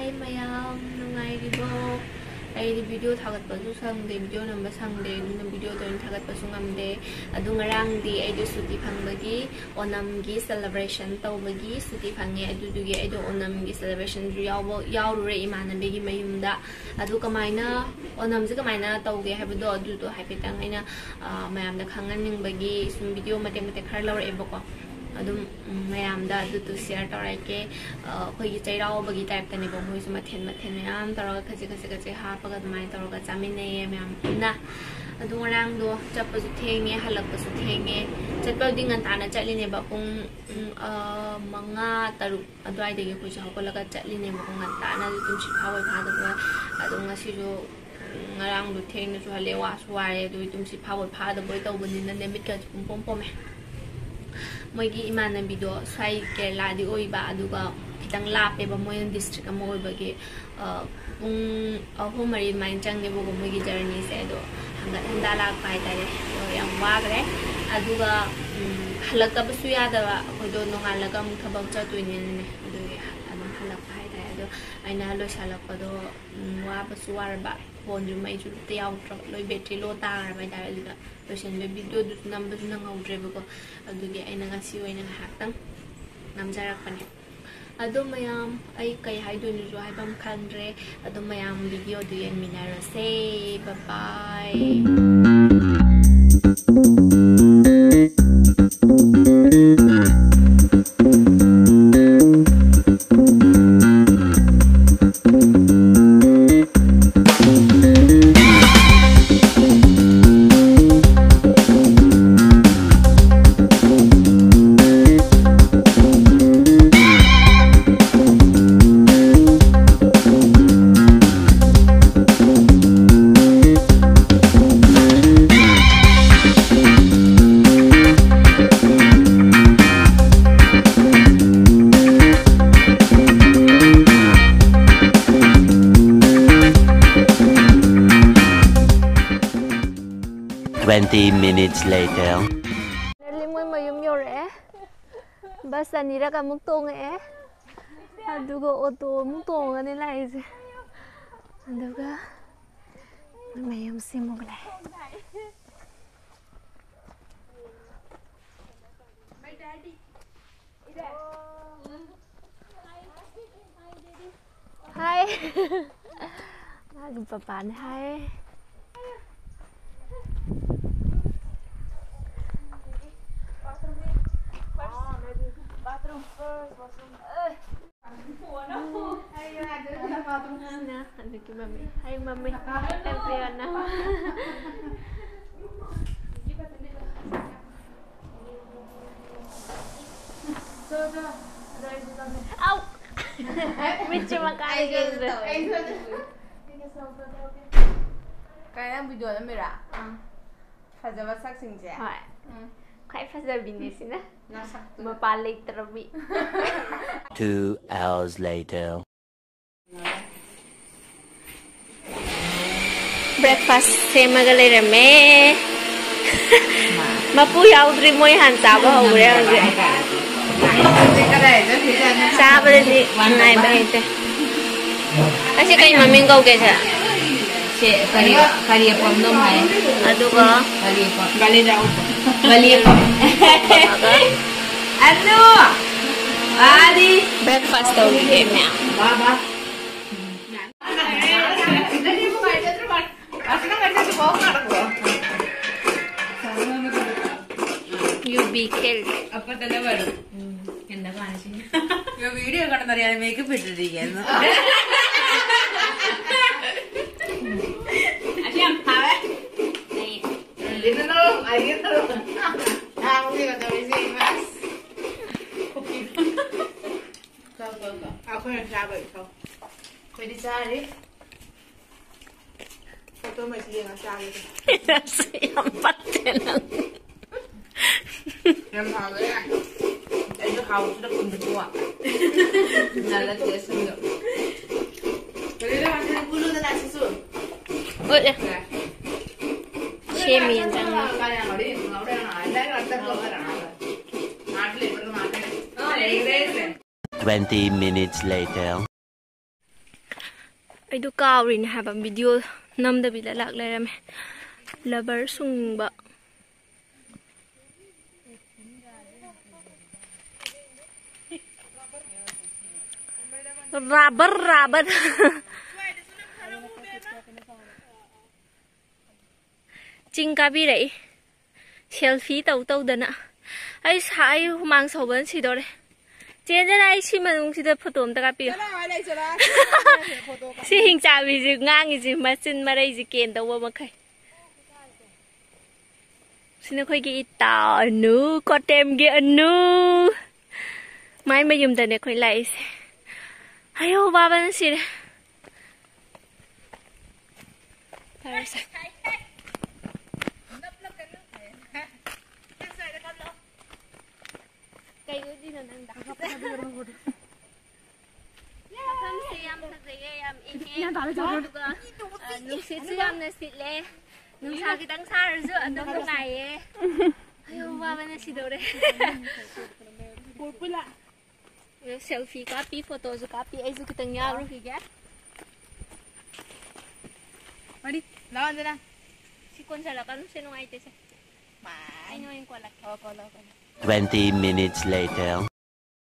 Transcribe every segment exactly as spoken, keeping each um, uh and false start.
ꯍꯥꯏ ꯃꯌꯥꯝ, ꯅꯨꯡꯉꯥꯏꯔꯤꯕꯣ? ꯑꯩꯗꯤ ꯚꯤꯗꯤꯑꯣ ꯊꯥꯒꯠꯄꯁꯨ ꯁꯪꯗꯦ, ꯚꯤꯗꯤꯑꯣ ꯅꯝꯕ ꯁꯪꯗꯦ, ꯑꯗꯨꯅ ꯚꯤꯗꯤꯑꯣꯗ ꯑꯣꯏꯅ ꯊꯥꯒꯠꯄꯁꯨ ꯉꯝꯗꯦ꯫ ꯑꯗꯨ ꯉꯔꯥꯡꯗꯤ ꯑꯩꯗꯣ ꯁꯨꯇꯤ ꯐꯪꯕꯒꯤ ꯑꯣꯅꯝꯒꯤ ꯁꯦꯂꯦꯕ꯭ꯔꯦꯁꯟ ꯇꯧꯕꯒꯤ ꯁꯨꯇꯤ ꯐꯪꯉꯦ꯫ ꯑꯗꯨꯗꯨꯒꯤ ꯑꯩꯗꯣ ꯑꯣꯅꯝꯒꯤ ꯁꯦꯂꯦꯕ꯭ꯔꯦꯁꯟꯁꯨ ꯌꯥꯎꯕ ꯌꯥꯎꯔꯨꯔꯦ ꯏꯃꯥꯟꯅꯕꯤꯒꯤ ꯃꯌꯨꯝꯗ꯫ ꯑꯗꯨ ꯀꯃꯥꯏꯅ, ꯑꯣꯅꯝꯁꯦ ꯀꯃꯥꯏꯅ ꯇꯧꯒꯦ ꯍꯥꯏꯕꯗꯣ, ꯑꯗꯨꯗꯣ ꯍꯥꯏꯐꯦꯠꯇꯪ ꯑꯩꯅ, ꯑ, ꯃꯌꯥꯝꯗ ꯈꯪꯍꯟꯅꯤꯡꯕꯒꯤ ꯁꯨꯝ ꯚꯤꯗꯤꯑꯣ ꯃꯇꯦꯛ ꯃꯇꯦꯛ ꯈꯔ ꯂꯧꯔꯛꯑꯦꯕꯀꯣ꯫ ꯑꯗꯨꯝ, ꯎꯝ, ꯃꯌꯥꯝꯗ ꯑꯗꯨꯗꯣ ꯁꯤꯌꯔ ꯇꯧꯔꯛꯀꯦ꯫ ꯑ, ꯑꯩꯈꯣꯏꯒꯤ ꯆꯩꯔꯥꯎꯕꯒꯤ ꯇꯥꯏꯞꯇꯅꯦꯕ, ꯃꯣꯏꯁꯨ ꯃꯊꯦꯜ ꯃꯊꯦꯜ ꯃꯌꯥꯝ ꯇꯧꯔꯒ ꯈꯖꯤꯛ ꯈꯖꯤꯛ ꯈꯖꯤꯛ ꯍꯥꯞꯄꯒ ꯑꯗꯨꯃꯥꯏꯅ ꯇꯧꯔꯒ ꯆꯥꯃꯤꯟꯅꯩꯌꯦ ꯃꯌꯥꯝ ꯄꯨꯟꯅ꯫ ꯑꯗꯨ ꯉꯔꯥꯡꯗꯣ ꯆꯠꯄꯁꯨ ꯊꯦꯡꯉꯦ, ꯍꯜꯂꯛꯄꯁꯨ ꯊꯦꯡꯉꯦ꯫ ꯆꯠꯄꯕꯨꯗꯤ ꯉꯟꯇꯥꯅ ꯆꯠꯂꯤꯅꯦꯕ, ꯄꯨꯡ, ꯎꯝ, ꯑ, ꯃꯉꯥ, ꯇꯔꯨꯛ ꯑꯗꯨꯋꯥꯏꯗꯒꯤ ꯑꯩꯈꯣꯏꯁꯦ ꯍꯧꯒꯠꯂꯒ ꯆꯠꯂꯤꯅꯦꯕꯀꯣ, ꯉꯟꯇꯥꯅ, ꯑꯗꯨ ꯇꯨꯝꯁꯤꯠ ꯐꯥꯕꯣꯏ ꯐꯥꯗꯕꯣꯏ꯫ ꯑꯗꯣ ꯉꯁꯤꯁꯨ, ꯎꯝ, ꯉꯔꯥꯡꯗꯣ ꯊꯦꯡꯅꯁꯨ ꯍꯜꯂꯛꯑꯦ, ꯋꯥꯁꯨ ꯋꯥꯔꯦ, ꯑꯗꯨꯒꯤ ꯇꯨꯝꯁꯤꯠ ꯐꯥꯕꯣꯏ ꯐꯥꯗꯕꯣꯏ ꯇꯧꯕꯅꯤꯅꯅꯦ, ꯃꯤꯠꯀꯁꯦ ꯄꯨꯝꯄꯣꯝ ꯄꯣꯝꯃꯦ꯫ ꯃꯣꯏꯒꯤ ꯏꯃꯥꯟꯅꯕꯤꯗꯣ ꯁ꯭ꯋꯥꯏ ꯀꯦꯔꯂꯥꯗꯤ ꯑꯣꯏꯕ, ꯑꯗꯨꯒ ꯈꯤꯇꯪ ꯂꯥꯞꯄꯦꯕ, ꯃꯣꯏꯅ ꯗꯤꯁꯇ꯭ꯔꯤꯛ ꯑꯃ ꯑꯣꯏꯕꯒꯤ, ꯑ, ꯄꯨꯡ ꯑꯍꯨꯝ ꯃꯔꯤ ꯑꯗꯨꯃꯥꯏꯅ ꯆꯪꯉꯦꯕꯀꯣ ꯃꯣꯏꯒꯤ ꯖꯔꯅꯤꯁꯦ꯫ ꯑꯗꯣ ꯍꯟꯒꯠ ꯍꯟꯗꯥ ꯂꯥꯛꯄ ꯍꯥꯏꯇꯥꯔꯦ, ꯑꯗꯣ ꯌꯥꯝ ꯋꯥꯈ꯭ꯔꯦ꯫ ꯑꯗꯨꯒ, ꯎꯝ, ꯍꯜꯂꯛꯇꯕꯁꯨ ꯌꯥꯗꯕ, ꯑꯩꯈꯣꯏꯗꯣ ꯅꯣꯡꯉꯥꯜꯂꯒ ꯑꯃꯨꯛ ꯊꯕꯛ ꯆꯠꯇꯣꯏꯅꯤꯅꯅꯦ, ꯑꯗꯨꯒꯤ ꯑꯗꯨꯝ ꯍꯜꯂꯛꯄ ꯍꯥꯏꯇꯥꯔꯦ꯫ ꯑꯗꯣ ꯑꯩꯅ ꯂꯣꯏꯁꯤꯜꯂꯛꯄꯗꯣ, ꯎꯝ, ꯋꯥꯕꯁꯨ ꯋꯥꯔꯕ, ꯐꯣꯟꯁꯨ ꯃꯩꯁꯨ ꯑꯝꯇ ꯌꯥꯎꯗ꯭ꯔꯕ, ꯂꯣꯏ ꯕꯦꯇ꯭ꯔꯤ ꯂꯣ ꯇꯥꯈ꯭ꯔꯕ ꯍꯥꯏꯇꯥꯔꯦ꯫ ꯑꯗꯨꯗ ꯂꯣꯏꯁꯤꯟꯕ ꯚꯤꯗꯤꯑꯣꯗꯨꯁꯨ ꯅꯝꯕꯁꯨ ꯅꯪꯍꯧꯗ꯭ꯔꯦꯕꯀꯣ꯫ ꯑꯗꯨꯒꯤ ꯑꯩꯅ ꯉꯁꯤ ꯑꯣꯏꯅ ꯉꯥꯏꯍꯥꯛꯇꯪ ꯅꯝꯖꯔꯛꯄꯅꯦ꯫ ꯑꯗꯣ ꯃꯌꯥꯝ, ꯑꯩ ꯀꯩ ꯍꯥꯏꯗꯣꯏꯅꯣꯁꯨ ꯍꯥꯏꯐꯝ ꯈꯪꯗ꯭ꯔꯦ꯫ ꯑꯗꯣ ꯃꯌꯥꯝ ꯚꯤꯗꯤꯑꯣꯗꯨ ꯌꯦꯡꯃꯤꯟꯅꯔꯁꯦ꯫ Bye bye꯫ Twenty minutes later. Finally ꯃꯣꯏ ꯃꯌꯨꯝ ꯌꯧꯔꯛꯑꯦ꯫ ꯕꯁ ꯑꯅꯤꯔꯛ ꯑꯃꯨꯛ ꯇꯣꯡꯉꯛꯑꯦ꯫ ꯑꯗꯨꯒ ꯑꯣꯇꯣ ꯑꯃꯨꯛ ꯇꯣꯡꯉꯅꯤ ꯂꯥꯛꯏꯁꯦ꯫ ꯑꯗꯨꯒ ꯃꯣꯏ ꯃꯌꯨꯝꯁꯤ ꯑꯃꯨꯛ ꯂꯥꯛꯑꯦ꯫ ꯍꯥꯏ꯫ ꯃꯥꯒꯤ ꯄꯄꯥꯅꯦ ꯍꯥꯏ꯫ ꯁꯤꯅ ꯑꯗꯨꯒꯤ ꯃꯃꯤ꯫ ꯍꯥꯏ ꯃꯃꯤ꯫ ꯍꯥꯏ ꯄꯤꯌꯣꯅ꯫ ꯑꯥꯎ! ꯃꯤꯠꯁꯦ ꯃꯀꯥꯏ ꯀꯩꯅꯣ ꯇꯧꯔꯦ꯫ ꯀꯥꯏ, ꯅꯪ ꯚꯤꯗꯤꯑꯣ ꯅꯝꯃꯤꯔꯥ? ꯑꯥ꯫ ꯐꯖꯕ ꯁꯛꯁꯤꯡꯁꯦ? ꯍꯣꯏ꯫ ꯎꯝ꯫ ꯈ꯭ꯋꯥꯏ ꯐꯖꯕꯤꯅꯦ ꯁꯤꯅ꯫ ꯅꯁꯛꯇꯨ꯫ ꯃꯄꯥꯟ ꯂꯩꯇ꯭ꯔꯕꯤ꯫ Two hours later. Breakfast ꯁꯦꯝꯃꯒ ꯂꯩꯔꯝꯃꯦ꯫ ꯃꯄꯨ ꯌꯥꯎꯗ꯭ꯔꯤ, ꯃꯣꯏ ꯍꯥꯟꯅ ꯆꯥꯕ ꯍꯧꯈ꯭ꯔꯦ ꯍꯧꯖꯤꯛ꯫ ꯆꯥꯕꯗꯗꯤ ꯉꯥꯏꯕ ꯍꯩꯇꯦ꯫ ꯑꯁꯤ ꯀꯩ ꯃꯃꯤꯡ ꯀꯧꯒꯦ, ꯁꯦ? ꯁꯦ, ꯀꯔꯤ, ꯀꯔꯤ ꯑꯦꯄꯜꯅꯣ ꯍꯥꯏ? ꯑꯗꯨꯒ ꯀꯔꯤ ꯑꯦꯄꯜ? ꯕꯂꯦꯗꯥꯎ꯫ ꯕꯂꯦꯗꯥꯎ꯫ ꯑꯗꯨ! ꯋꯥꯗꯤ! Breakfast ꯇꯧꯔꯤꯌꯦ ꯃꯌꯥꯝ꯫ ꯕꯥ, ꯕꯥ꯫ ꯌꯨꯕꯤ ꯈꯦꯜ꯫ ꯎꯝ, ꯀꯩꯅꯣ ꯀꯥꯟꯅꯁꯤ꯫ ꯌꯨꯕꯤꯗꯤ ꯀꯩꯅꯣ ꯇꯧꯔꯤ, ꯌꯥꯔꯦ, makeup ꯏꯗ꯭ꯔꯗꯤ ꯀꯩꯅꯣ꯫ ꯑꯁꯤ ꯌꯥꯝ ꯐꯥꯋꯦ꯫ ꯑꯩ ꯑꯗꯨꯅ ꯂꯧꯔꯣ, ꯑꯩꯒꯤ ꯂꯧꯔꯣ꯫ ꯅꯍꯥꯟꯃꯨꯛꯀꯤ ꯀꯩꯅꯣ ꯇꯧꯔꯤꯁꯦ, ꯏꯃꯥ꯫ ꯀꯣ, ꯀꯣ, ꯀꯣ꯫ ꯑꯩꯈꯣꯏꯅ ꯆꯥꯕꯒꯤ ꯊꯧ꯫ ꯑꯩꯈꯣꯏꯗꯤ ꯆꯥꯔꯤ꯫ ꯐꯣꯇꯣ ꯃꯩꯁꯤ ꯌꯦꯡꯉ ꯆꯥꯒꯦ꯫ ꯑꯁ, ꯌꯥꯝ ꯄꯛꯇꯦ ꯅꯪ꯫ ꯌꯥꯝ ꯍꯥꯎꯋꯦ꯫ ꯑꯩꯁꯨ ꯍꯥꯎꯕꯁꯤꯗ ꯀꯨꯟꯗ ꯊꯣꯛꯑꯣ꯫ ꯅꯥꯜꯂ ꯇꯦꯁ ꯑꯃꯗ꯫ ꯀꯔꯤꯅꯣ ꯍꯥꯏꯁꯤꯅ ꯄꯨꯜꯂꯨꯗꯅ ꯁꯤꯁꯨ꯫ ꯎꯠꯂꯦ꯫ ꯁꯦꯝꯃꯤ ꯌꯦꯟꯖꯥꯡ꯫ ꯉꯥꯔꯤ ꯉꯥꯎꯔꯦ ꯉꯥꯏ꯫ ꯂꯥꯏꯔꯤꯛ ꯉꯥꯛꯇ ꯇꯧꯗꯅ꯫ ꯉꯥꯏꯍꯥꯛ ꯂꯩꯕ ꯑꯗꯨꯝ ꯉꯥꯏꯍꯥꯛ ꯂꯩꯕ꯫ ꯑꯥ, ꯂꯩꯈ꯭ꯔꯦ꯫ Twenty minutes later. ꯑꯩꯗꯣ ꯀꯥꯎꯔꯤꯅꯦ ꯍꯥꯏꯕ, ꯚꯤꯗꯤꯑꯣ ꯅꯝꯗꯕꯤꯗ ꯂꯥꯛ ꯂꯩꯔꯝꯃꯦ꯫ ꯂꯕꯔ ꯁꯨꯡꯕ꯫ Rubber, rubber. ꯆꯤꯡ ꯀꯥꯕꯤꯔꯛꯏ꯫ ꯁꯦꯜꯐꯤ ꯇꯧ ꯇꯧꯗꯅ꯫ ꯑꯩ ꯁꯥ-, ꯑꯩ ꯍꯨꯃꯥꯡ ꯁꯧꯕꯅ ꯁꯤꯗꯣꯔꯦ꯫ ꯆꯦꯟꯗꯅ ꯑꯩ ꯁꯤ ꯃꯅꯨꯡꯁꯤꯗ ꯐꯣꯇꯣ ꯑꯝꯇ ꯀꯥꯞꯄꯤꯌꯨ꯫ ꯆꯠꯂꯣ, ꯑꯥ ꯂꯩ, ꯆꯠꯂꯣ, ꯑꯥ ꯆꯠꯂꯣ, ꯐꯣꯇꯣ ꯀꯥꯞꯄꯤꯌꯨ꯫ ꯁꯤ ꯍꯤꯡꯆꯥꯕꯤꯁꯤ ꯉꯥꯡꯉꯤꯁꯤ ꯃꯆꯤꯟ ꯃꯔꯩꯁꯤ ꯀꯦꯟꯗꯧꯕ ꯃꯈꯩ꯫ ꯁꯤꯅ ꯑꯩꯈꯣꯏꯒꯤ ꯏꯇꯥꯎ ꯑꯅꯨ, ꯀꯣꯇꯦꯝꯒꯤ ꯑꯅꯨ꯫ ꯃꯥꯏ ꯃꯌꯨꯝꯗꯅꯦ ꯑꯩꯈꯣꯏ ꯂꯥꯛꯏꯁꯦ꯫ ꯑꯌꯣ, ꯋꯥꯕꯅ ꯁꯤꯔꯦ꯫ ꯐꯔꯦꯁꯦ꯫ ꯀꯩ ꯑꯣꯏꯗꯣꯏꯅꯣ ꯅꯪꯗ? ꯃꯐꯝꯁꯦ ꯌꯥꯝ ꯐꯖꯩꯌꯦ, ꯌꯥꯝ ꯏꯪꯉꯦ꯫ ꯑꯗꯨꯒ, ꯑ, ꯅꯨꯡꯁꯤꯠꯁꯨ ꯌꯥꯝꯅ ꯁꯤꯠꯂꯦ꯫ ꯅꯨꯡꯁꯥ ꯈꯤꯇꯪ ꯁꯥꯔꯁꯨ ꯑꯗꯨꯝ ꯅꯨꯡꯉꯥꯏꯌꯦ꯫ ꯑꯌꯣ, ꯋꯥꯕꯅ ꯁꯤꯗꯧꯔꯦ꯫ ꯁꯦꯜꯐꯤ ꯀꯥꯞꯄꯤ, ꯐꯣꯇꯣꯁꯨ ꯀꯥꯞꯄꯤ, ꯑꯩꯁꯨ ꯈꯤꯇꯪ ꯌꯥꯎꯔꯨꯈꯤꯒꯦ꯫ ꯃꯔꯤ, ꯂꯥꯛꯑꯣ ꯑꯟꯖꯅꯥ꯫ ꯁꯤ ꯀꯣꯟꯁꯤꯜꯂꯛꯀꯅꯨ, ꯁꯤ ꯅꯨꯡꯉꯥꯏꯇꯦꯁꯦ꯫ ꯃꯥꯏ꯫ ꯑꯩꯅ ꯑꯣꯏꯅ ꯀꯣꯜꯂꯛꯀꯦ꯫ ꯑꯣ, ꯀꯣꯜꯂꯣ, ꯀꯣꯜꯂꯣ꯫ Twenty minutes later.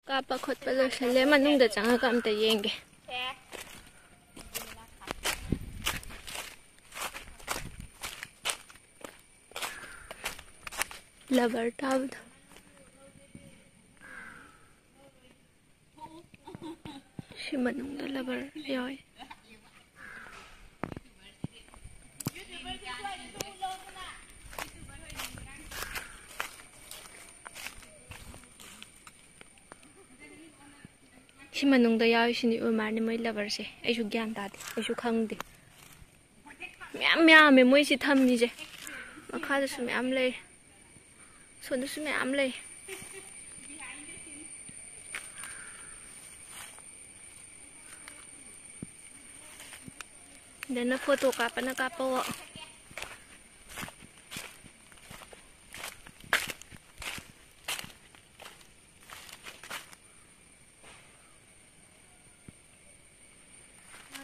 ꯀꯥꯞꯄ ꯈꯣꯠꯄ ꯂꯣꯏꯁꯜꯂꯦ, ꯃꯅꯨꯡꯗ ꯆꯪꯉꯒ ꯑꯝꯇ ꯌꯦꯡꯒꯦ꯫ ꯂꯕꯔ ꯇꯥꯕꯗꯣ꯫ ꯁꯤ ꯃꯅꯨꯡꯗ ꯂꯕꯔ ꯌꯥꯎꯏ꯫ ꯁꯤ ꯃꯅꯨꯡꯗ ꯌꯥꯎꯔꯤꯁꯤꯅꯤ ꯑꯣꯏ ꯃꯥꯜꯂꯦ ꯃꯣꯏ ꯂꯕꯔꯁꯦ꯫ ꯑꯩꯁꯨ ꯒ꯭ꯌꯥꯟ ꯇꯥꯗꯦ, ꯑꯩꯁꯨ ꯈꯪꯗꯦ꯫ ꯃꯌꯥꯝ ꯌꯥꯝꯃꯦ ꯃꯣꯏꯁꯤ ꯊꯝꯃꯤꯁꯦ꯫ ꯃꯈꯥꯗꯁꯨ ꯃꯌꯥꯝ ꯂꯩ꯫ ꯁꯣꯝꯗꯁꯨ ꯃꯌꯥꯝ ꯂꯩ꯫ ꯁꯤꯗꯅ ꯐꯣꯇꯣ ꯀꯥꯞꯄꯅ ꯀꯥꯞꯄꯑꯣ꯫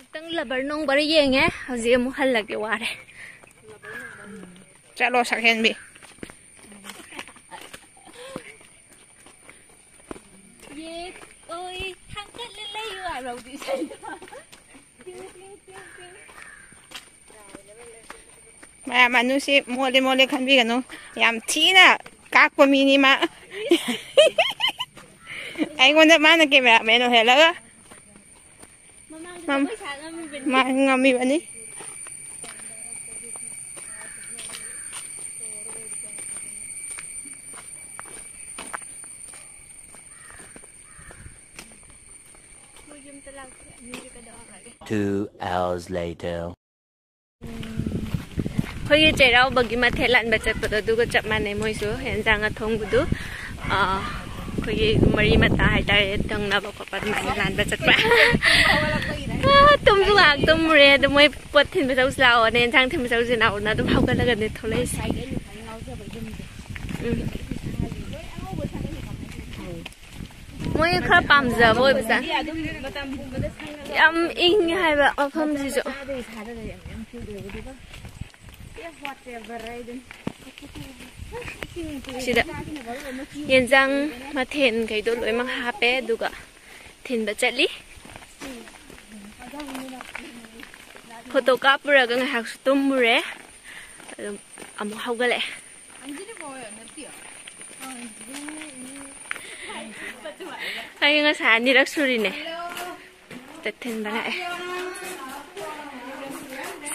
ꯈꯤꯇꯪ ꯂꯕꯔ ꯅꯨꯡꯕꯔ ꯌꯦꯡꯉꯦ, ꯍꯧꯖꯤꯛ ꯑꯃꯨꯛ ꯍꯜꯂꯒꯦ, ꯋꯥꯔꯦ꯫ ꯆꯠꯂꯣ, ꯁꯛꯍꯦꯟꯕꯤ꯫ ꯌꯦ, ꯑꯣꯏ, ꯊꯥꯡꯀꯠꯂ ꯂꯩꯌꯨ ꯍꯥꯏꯕ ꯍꯧꯖꯤꯛ ꯏꯁꯩꯗꯣ꯫ ꯃꯌꯥꯝ, ꯃꯅꯨꯡꯁꯤ ꯃꯣꯠꯂꯦ ꯃꯣꯠꯂꯦ ꯈꯟꯕꯤꯒꯅꯨ, ꯌꯥꯝ ꯊꯤꯅ ꯀꯥꯛꯄ ꯃꯤꯅꯤ ꯃꯥ꯫ ꯑꯩꯉꯣꯟꯗ ꯃꯥꯅ ꯀꯦꯃꯦꯔꯥꯃꯦꯟ ꯑꯣꯏꯍꯜꯂꯒ ꯃꯥ ꯉꯝꯃꯤꯕꯅꯤ꯫ Two hours later. ꯑꯩꯈꯣꯏꯒꯤ ꯆꯩꯔꯥꯎꯕꯒꯤ ꯃꯊꯦꯜ ꯂꯥꯟꯕ ꯆꯠꯄꯗꯣ ꯑꯗꯨꯒ ꯆꯞ ꯃꯥꯟꯅꯩ꯫ ꯃꯣꯏꯁꯨ ꯍꯦꯟꯖꯥꯡ ꯑꯊꯣꯡꯕꯗꯨ, ꯑ, ꯑꯩꯈꯣꯏꯒꯤ ꯃꯔꯤ ꯃꯇꯥ ꯍꯥꯏꯇꯥꯔꯦ, ꯇꯪꯅꯕ ꯈꯣꯠꯄ ꯑꯗꯨꯃꯥꯏꯅ ꯂꯥꯟꯕ ꯆꯠꯄ꯫ ꯑꯥ, ꯇꯨꯝꯁꯨ ꯉꯥꯏꯍꯥꯛ ꯇꯨꯝꯃꯨꯔꯦ, ꯑꯗꯨ ꯃꯣꯏ ꯄꯣꯠ ꯊꯤꯟꯕ ꯆꯧꯁꯤ ꯂꯥꯛꯑꯣꯅꯦ, ꯌꯦꯟꯁꯥꯡ ꯊꯤꯟꯕ ꯆꯧꯁꯤ ꯂꯥꯛꯑꯣꯅ ꯑꯗꯨꯝ ꯍꯧꯒꯠꯂꯒꯅꯦ ꯊꯣꯛꯂꯛꯏꯁꯦ꯫ ꯎꯝ꯫ ꯃꯣꯏ ꯈꯔ ꯄꯥꯝꯖꯕ ꯑꯣꯏꯕꯖꯥꯠꯅꯤ꯫ ꯌꯥꯝ ꯏꯪꯉꯦ ꯍꯥꯏꯕ ꯃꯐꯝꯁꯤꯁꯨ꯫ ꯁꯤꯗ ꯌꯦꯟꯖꯥꯡ ꯃꯊꯦꯜꯈꯩꯗꯣ ꯂꯣꯏꯅꯃꯛ ꯍꯥꯞꯄꯦ, ꯑꯗꯨꯒ ꯊꯤꯟꯕ ꯆꯠꯂꯤ꯫ ꯐꯣꯇꯣ ꯀꯥꯞꯄꯨꯔꯒ ꯉꯥꯏꯍꯥꯛꯁꯨ ꯇꯨꯝꯃꯨꯔꯦ, ꯑꯗꯨꯝ ꯑꯃꯨꯛ ꯍꯧꯒꯠꯂꯛꯑꯦ꯫ ꯑꯩ ꯉꯁꯥꯏ ꯑꯅꯤꯔꯛ ꯁꯨꯔꯤꯅꯦ꯫ ꯇꯊꯤꯟꯕ ꯂꯥꯛꯑꯦ꯫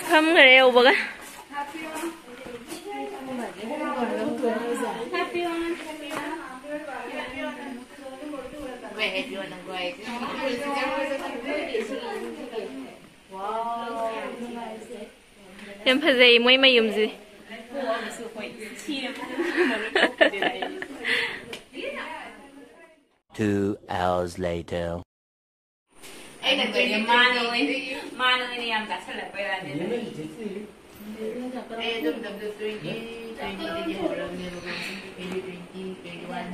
ꯐꯝꯈꯔꯦ ꯌꯧꯕꯒ꯫ ꯌꯥꯝ ꯐꯖꯩ ꯃꯣꯏ ꯃꯌꯨꯝꯁꯦ꯫ Two hours later. ꯑꯩꯅ ꯇꯣꯏꯅꯦ ꯃꯥꯅ ꯑꯣꯏꯅ, ꯃꯥꯅ ꯑꯣꯏꯅ ꯌꯥꯝ ꯆꯥꯁꯜꯂꯛꯄꯩ ꯋꯥꯅꯤꯗ꯫ ꯑꯩ ꯑꯗꯨꯝ ꯇꯞ ꯇꯞ twenty, twenty ꯗꯒꯤ ꯍꯧꯔꯕꯅꯦꯕꯀꯣ꯫ Twenty, twenty, twenty one꯫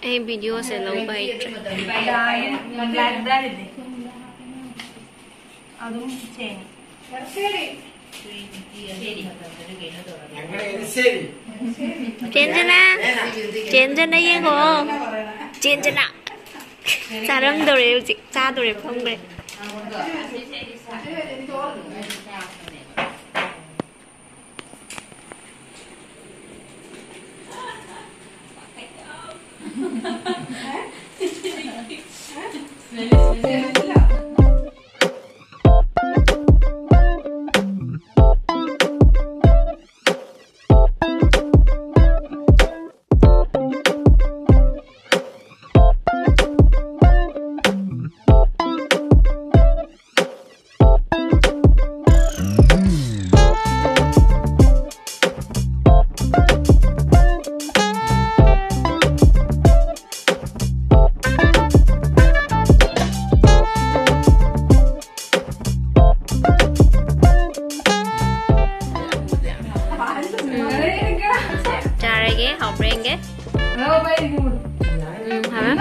ꯑꯩ ꯚꯤꯗꯤꯑꯣꯁꯦ ꯂꯧꯕ ꯍꯩꯇ꯭ꯔꯦ꯫ ꯂꯥꯏꯗꯥꯔꯤꯅꯦ꯫ ꯑꯗꯨꯝ ꯁꯦꯡꯉꯦ꯫ ꯆꯦꯟꯖꯅ, ꯆꯦꯟꯖꯅ ꯌꯦꯡꯉꯣ꯫ ꯆꯦꯟꯖꯅ ꯆꯥꯔꯝꯗꯧꯔꯦ ꯍꯧꯖꯤꯛ꯫ ꯆꯥꯗꯣꯔꯦ, ꯐꯝꯈ꯭ꯔꯦ꯫ ꯎꯝ, ꯆꯥꯔꯒꯦ, ꯍꯥꯎꯕ꯭ꯔꯥ ꯌꯦꯡꯒꯦ꯫ ꯎꯝ, ꯍꯥꯎꯔꯦ꯫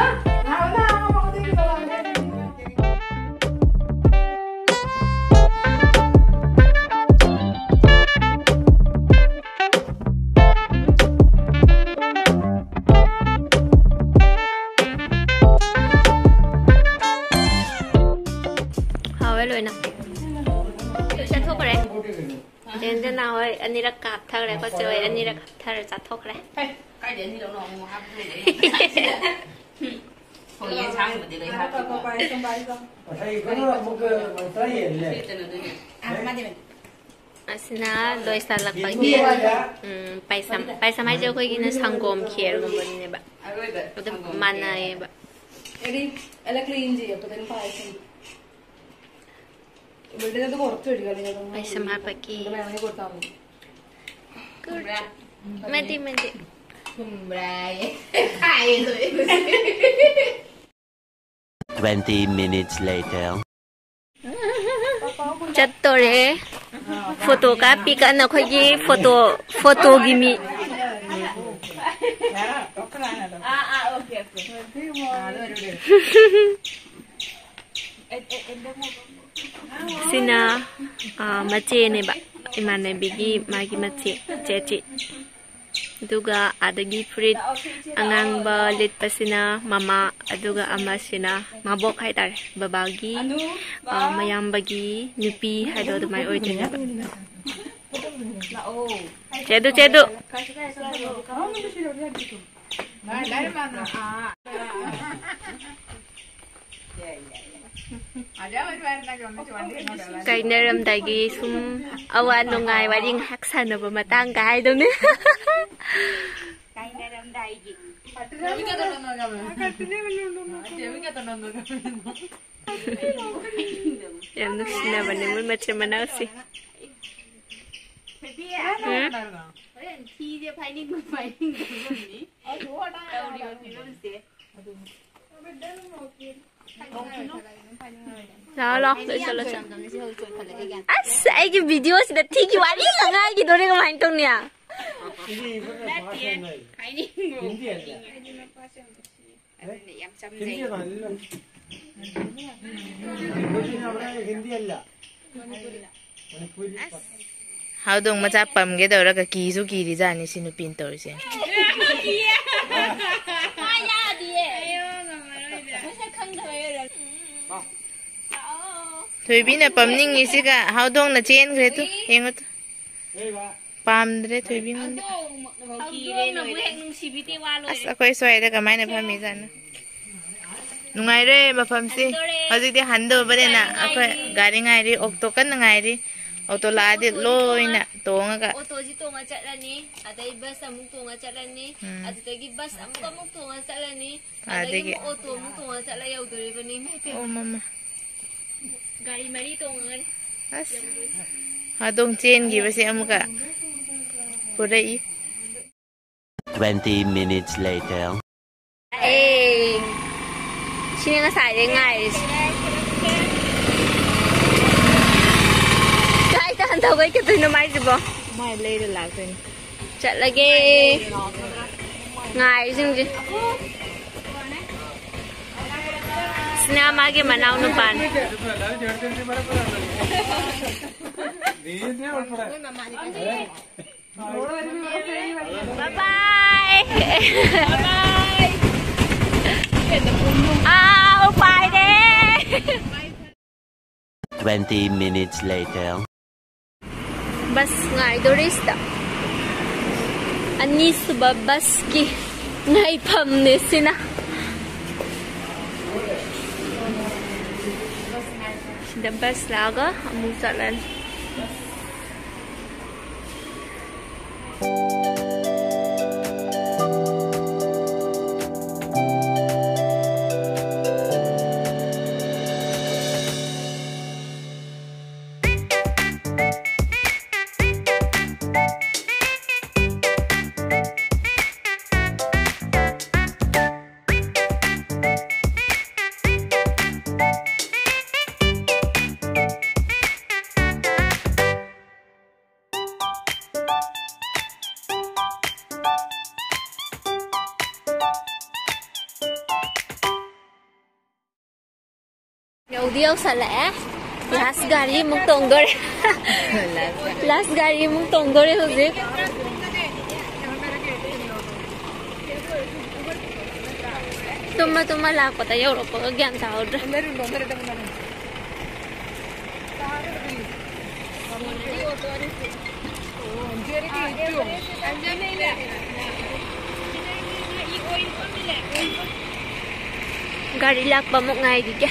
ꯍꯥꯎꯋꯦ ꯂꯣꯏꯅ꯫ ꯆꯠꯊꯣꯛꯈ꯭ꯔꯦ꯫ ꯖꯦꯟꯖꯅꯥ ꯍꯣꯏ ꯑꯅꯤꯔꯛ ꯀꯥꯞꯊꯈ꯭ꯔꯦ, ꯑꯩꯈꯣꯏ ꯆꯦ ꯍꯣꯏ ꯑꯅꯤꯔꯛ ꯀꯥꯞꯊꯔ ꯆꯥꯊꯣꯛꯈ꯭ꯔꯦ꯫ ꯍꯦ, ꯀꯥꯏꯗꯩ ꯑꯅꯤꯔꯛꯅꯣ ꯑꯃꯨꯛ ꯍꯥꯞꯄ ꯂꯩꯔꯦ꯫ ꯍꯣꯏ, ꯌꯦꯟꯁꯥꯡꯕꯨꯗꯤ ꯂꯣꯏ ꯍꯥꯞꯄꯤꯀꯣ꯫ ꯉꯁꯥꯏ ꯀꯩꯅꯣ ꯑꯃꯨꯛꯀ ꯃꯟꯇ꯭ꯔ ꯌꯦꯟꯂꯦ꯫ ꯁꯤ ꯀꯩꯅꯣꯗꯨꯅꯦ꯫ ꯑ, ꯃꯥꯗꯤ ꯑꯁꯤꯅ ꯂꯣꯏꯁꯤꯜꯂꯛꯄꯒꯤ, ꯎꯝ, ꯄꯥꯏꯁꯝ꯫ ꯄꯥꯏꯁꯝ ꯍꯥꯏꯁꯦ ꯑꯩꯈꯣꯏꯒꯤꯅ ꯁꯪꯒꯣꯝ ꯈꯦꯔꯒꯨꯝꯕꯅꯦꯕ꯫ ꯑꯗꯨꯝ ꯃꯥꯟꯅꯩꯌꯦꯕ꯫ ꯄꯥꯏꯁꯝ ꯍꯥꯞꯄꯛꯀꯦ꯫ ꯈꯨꯝꯕ꯭ꯔꯥ? ꯃꯗꯤ, ꯃꯗꯤ꯫ ꯈꯨꯝꯕ꯭ꯔꯥꯌꯦ꯫ ꯈꯥꯏꯌꯦ ꯂꯣꯏ꯫ Twenty minutes later. ꯆꯠꯇꯣꯔꯦ꯫ ꯐꯣꯇꯣ ꯀꯥꯞꯄꯤ ꯀꯟꯅ ꯑꯩꯈꯣꯏꯒꯤ ꯐꯣꯇꯣ, ꯐꯣꯇꯣꯒꯤ ꯃꯤ꯫ ꯑꯥ, ꯑꯥ, okay, okay. ꯑꯥ, ꯂꯣꯏꯔꯦ, ꯂꯣꯏꯔꯦ꯫ ꯁꯤꯅ ꯃꯆꯦꯅꯦꯕ, ꯏꯃꯥꯟꯅꯕꯤꯒꯤ ꯃꯥꯒꯤ ꯃꯆꯦ, ꯆꯦꯆꯦ꯫ ꯑꯗꯨꯒ ꯑꯥꯗꯒꯤ ꯐꯨꯔꯤꯠ ꯑꯉꯥꯡꯕ ꯂꯤꯠꯄꯁꯤꯅ ꯃꯃꯥ, ꯑꯗꯨꯒ ꯑꯃꯁꯤꯅ ꯃꯕꯣꯛ ꯍꯥꯏꯇꯥꯔꯦ, ꯕꯕꯥꯒꯤ ꯃꯌꯥꯝꯕꯒꯤ ꯅꯨꯄꯤ ꯍꯥꯏꯗꯣ ꯑꯗꯨꯃꯥꯏꯅ ꯑꯣꯏꯗꯣꯏꯅꯦꯕ꯫ ꯆꯦꯗꯨ, ꯆꯦꯗꯨ꯫ ꯀꯥꯏꯅꯔꯝꯗꯥꯏꯒꯤ ꯁꯨꯝ ꯑꯋꯥ ꯅꯨꯡꯉꯥꯏ ꯋꯥꯔꯤ ꯉꯥꯏꯍꯥꯛ ꯁꯥꯟꯅꯕ ꯃꯇꯥꯡꯒ ꯍꯥꯏꯗꯧꯅꯦ꯫ ꯌꯥꯝ ꯅꯨꯡꯁꯤꯅꯕꯅꯦ ꯃꯣꯏ ꯃꯆꯤꯟ ꯃꯅꯥꯎꯁꯦ꯫ ꯎꯝ? ꯍꯣꯔꯦꯟ ꯊꯤꯁꯦ ꯐꯥꯏꯅꯤꯡꯕ ꯐꯥꯏꯅꯤꯡꯗꯕꯅꯤ꯫ ꯇꯧꯔꯤꯕ ꯐꯤꯕꯝꯁꯦ꯫ ꯂꯥꯛꯑꯣ, ꯂꯥꯛꯑꯣ, ꯂꯣꯏꯁꯜꯂꯣ, ꯆꯪ꯫ ꯑꯁ, ꯑꯩꯒꯤ ꯚꯤꯗꯤꯑꯣꯁꯤꯗ ꯊꯤꯒꯤ ꯋꯥꯔꯤ ꯉꯥꯛ ꯉꯥꯏꯈꯤꯗꯣꯔꯦ, ꯀꯃꯥꯏꯅ ꯇꯧꯅꯤ? ꯅꯠꯇꯦ, ꯍꯥꯏꯅꯤꯡꯕ꯫ ꯑꯗꯨꯅꯦ, ꯌꯥꯝ ꯆꯝꯖꯩ꯫ ꯍꯧꯗꯣꯡ ꯃꯆꯥ ꯄꯝꯒꯦ ꯇꯧꯔꯒ ꯀꯤꯁꯨ ꯀꯤꯔꯤꯖꯥꯠꯅꯤ ꯁꯤ ꯅꯨꯄꯤꯅ ꯇꯧꯔꯤꯁꯦ꯫ ꯃꯥ ꯌꯥꯗꯤꯌꯦ꯫ ꯃꯁꯛ ꯈꯪꯗꯕꯩ ꯑꯣꯏꯔꯝꯅꯤ꯫ ꯊꯣꯏꯕꯤꯅ ꯄꯝꯅꯤꯡꯉꯤꯁꯤꯒ ꯍꯧꯗꯣꯡꯅ ꯆꯦꯟꯈ꯭ꯔꯦ ꯇꯨ, ꯌꯦꯡꯉꯨ ꯇꯨ꯫ ꯄꯥꯝꯗ꯭ꯔꯦ ꯊꯣꯏꯕꯤꯉꯣꯟꯗ꯫ ꯍꯧꯗꯣꯡꯅꯕꯨ ꯍꯦꯛ ꯅꯨꯡꯁꯤꯕꯤꯗꯦ, ꯋꯥ ꯂꯣꯏꯔꯦ꯫ ꯑꯁ, ꯑꯩꯈꯣꯏ ꯁ꯭ꯋꯥꯏꯗ ꯀꯃꯥꯏꯅ ꯐꯝꯃꯤꯖꯥꯠꯅꯣ? ꯅꯨꯡꯉꯥꯏꯔꯦ ꯃꯐꯝꯁꯤ꯫ ꯍꯟꯗꯣꯔꯦ꯫ ꯍꯧꯖꯤꯛꯇꯤ ꯍꯟꯗꯧꯕꯅꯤꯅ ꯒꯥꯔꯤ ꯑꯩꯈꯣꯏ ꯉꯥꯏꯔꯤ꯫ ꯒꯥꯔꯤ ꯉꯥꯏꯔꯤ, ꯑꯣꯛꯇꯣ ꯀꯟꯅ ꯉꯥꯏꯔꯤ꯫ ꯑꯣꯛꯇꯣ ꯂꯥꯛꯑꯗꯤ ꯑꯣꯛꯇꯣꯗꯤ ꯂꯣꯏꯅ ꯇꯣꯡꯉ-, ꯇꯣꯡꯉꯒ꯫ ꯑꯣꯛꯇꯣꯁꯤ ꯇꯣꯡꯉ ꯆꯠꯂꯅꯤ, ꯑꯗꯩ ꯕꯁ ꯑꯃꯨꯛ ꯇꯣꯡꯉ ꯆꯠꯂꯅꯤ, ꯎꯝ꯫ ꯑꯗꯨꯗꯒꯤ ꯕꯁ ꯑꯃꯨꯛ, ꯑꯃꯨꯛ ꯇꯣꯡꯉ ꯆꯠꯂꯅꯤ, ꯑꯗꯒꯤ ꯑꯗꯒꯤ ꯑꯃꯨꯛ ꯑꯣꯛꯇꯣ ꯑꯃꯨꯛ ꯇꯣꯡꯉ ꯆꯠꯂ ꯌꯧꯗꯣꯔꯤꯕꯅꯤ꯫ ꯏꯃꯥꯏ ꯄꯦꯝꯃ꯫ ꯑꯣ, ꯃꯃ꯫ ꯒꯥꯔꯤ ꯃꯔꯤ ꯇꯣꯡꯉꯒꯅꯤ꯫ ꯑꯁ, ꯌꯧꯗꯣꯏꯁꯦ꯫ ꯍꯧꯗꯣꯡ ꯆꯦꯟꯈꯤꯕꯁꯦ ꯑꯃꯨꯛꯀ ꯄꯨꯔꯛꯏ꯫ Twenty minutes later. ꯑꯦ, ꯁꯤꯅꯦ ꯉꯁꯥꯏꯗꯩ ꯉꯥꯏꯔꯤꯁꯦ꯫ ꯀꯥꯏꯗ ꯍꯟꯊꯧꯒꯩ ꯆꯠꯇꯣꯏꯅꯣ ꯃꯥꯏꯁꯤꯕꯣ? ꯃꯥꯏ ꯂꯩꯔ ꯂꯥꯛꯇꯣꯏꯅꯤ꯫ ꯆꯠꯂꯒꯦ꯫ ꯉꯥꯏꯔꯤꯁꯤꯡꯁꯦ꯫ ꯁꯤꯅ ꯃꯥꯒꯤ ꯃꯅꯥꯎ ꯅꯨꯄꯥꯅꯤ꯫ ꯕꯥꯏ꯫ ꯑꯥ, ꯎꯄꯥꯏꯔꯦ꯫ Twenty minutes later. ꯕꯁ ꯉꯥꯏꯗꯣꯔꯤꯁꯤꯗ꯫ ꯑꯅꯤꯁꯨꯕ ꯕꯁꯀꯤ ꯉꯥꯏꯐꯝꯅꯦ ꯁꯤꯅ꯫ ꯁꯤꯗ ꯕꯁ ꯂꯥꯛꯑꯒ ꯑꯃꯨꯛ ꯆꯠꯂꯅꯤ꯫ ꯌꯧꯗꯤ ꯌꯧꯁꯜꯂꯛꯑꯦ꯫ ꯂꯥꯁ ꯒꯥꯔꯤ ꯑꯃꯨꯛ ꯇꯣꯡꯗꯣꯔꯦ꯫ ꯂꯥꯁ ꯒꯥꯔꯤ ꯑꯃꯨꯛ ꯇꯣꯡꯗꯣꯔꯦ ꯍꯧꯖꯤꯛ꯫ ꯇꯨꯝꯃ ꯇꯨꯝꯃ ꯂꯥꯛꯄꯗ ꯌꯧꯔꯛꯄꯒ ꯒ꯭ꯌꯥꯟ ꯇꯥꯍꯧꯗ꯭ꯔꯦ꯫ ꯒꯥꯔꯤ ꯂꯥꯛꯄ ꯑꯃꯨꯛ ꯉꯥꯏꯈꯤꯒꯦ꯫